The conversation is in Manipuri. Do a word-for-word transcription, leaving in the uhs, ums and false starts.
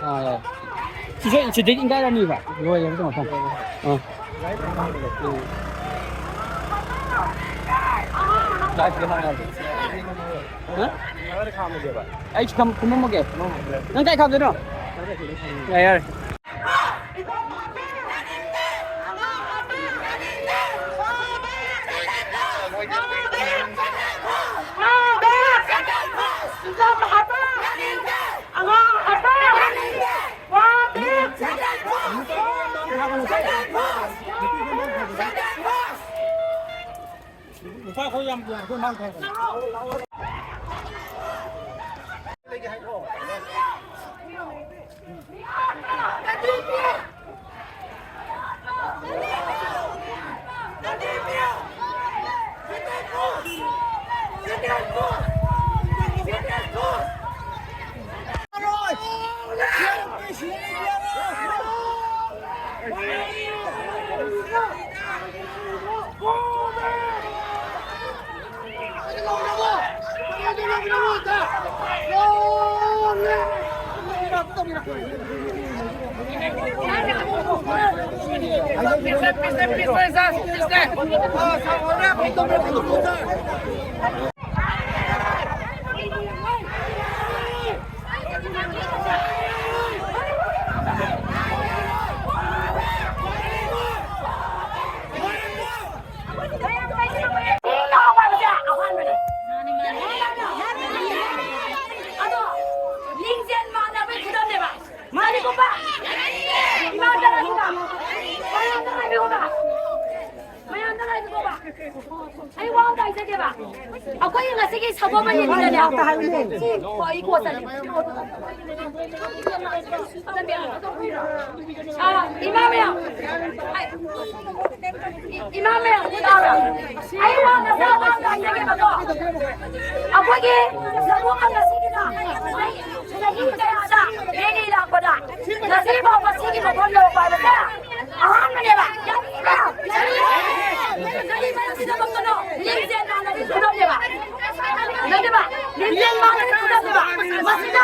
ꯑꯥ, ꯌꯥꯏ꯫ ꯁꯤꯁꯦ ꯁꯤꯗꯩ ꯏꯟꯒꯥꯏꯔꯅꯤꯕ꯫ ꯂꯣꯏꯔꯦꯕ ꯃꯐꯝ꯫ ꯑꯥ꯫ ꯍꯥ? ꯑꯩ ꯁꯤ ꯈꯝ-, ꯈꯨꯝꯃꯝꯃꯒꯦ꯫ ꯅꯪ ꯀꯥꯏ ꯈꯥꯝꯗꯣꯏꯅꯣ? ꯌꯥꯔꯦ, ꯌꯥꯔꯦ꯫ ꯅꯨꯄꯥ ꯑꯩꯈꯣꯏ ꯌꯥꯝ ꯌꯥꯝ ꯑꯩꯈꯣꯏ ꯃꯥꯡ ꯊꯥꯏ꯫ ꯑꯗꯣ ꯂꯤꯡꯖꯦꯜ ꯃꯥꯟꯅꯕꯩ ꯈꯨꯗꯝꯅꯦꯕ꯫ ꯃꯥꯅꯤꯀꯣ ꯄꯥ? ꯏꯃꯥ ꯇꯔꯥꯅꯤꯄꯥ꯫ ꯃꯌꯥꯝ ꯇꯔꯥꯅꯤꯄꯥ꯫ ꯃꯌꯥꯝ ꯇꯔꯥꯅꯤꯄꯥ꯫ ꯑꯩ ꯋꯥ ꯑꯝꯇ ꯍꯥꯏꯖꯒꯦꯕ꯫ ꯑꯩꯈꯣꯏꯒꯤ ꯉꯁꯤꯒꯤ ꯁꯒꯣꯜ ꯃꯌꯦꯡꯁꯤꯗꯅꯦ꯫ ꯁꯤ, ꯑꯣ, ꯑꯩ ꯀꯣꯠ ꯆꯠꯂꯦ꯫ ꯑ, ꯏꯃꯥ ꯃꯌꯥꯝ꯫ ꯑꯩ, ꯏꯃꯥ ꯃꯌꯥꯝ, ꯇꯥꯕ꯭ꯔꯥ? ꯑꯩ ꯋꯥ ꯃꯆꯥ ꯑꯃ ꯍꯥꯏꯖꯒꯦꯕꯀꯣ꯫ ꯑꯩꯈꯣꯏꯒꯤ ꯂꯧꯕꯨꯛ ꯑꯃ ꯁꯤꯒꯤꯗ ꯆꯍꯤ, ꯆꯍꯤ ꯀꯌꯥꯗ ꯔꯦꯂꯤ ꯂꯥꯛꯄꯗ ꯉꯁꯤ ꯐꯥꯎꯕ ꯁꯤꯒꯤ ꯃꯐꯝ ꯌꯧꯔꯛꯄ ꯍꯥꯏꯕꯁꯦ ꯑꯍꯥꯟꯕꯅꯦꯕ꯫ ꯂꯤꯡꯖꯦꯜ ꯃꯥꯟꯅꯕꯤ ꯈꯨꯗꯝꯅꯦꯕ꯫ ꯅꯠꯇꯦꯕ? ꯂꯤꯡꯖꯦꯜ ꯃꯥꯟꯅꯕꯤ ꯈꯨꯗꯝꯅꯦꯕ꯫ ꯃꯁꯤꯗ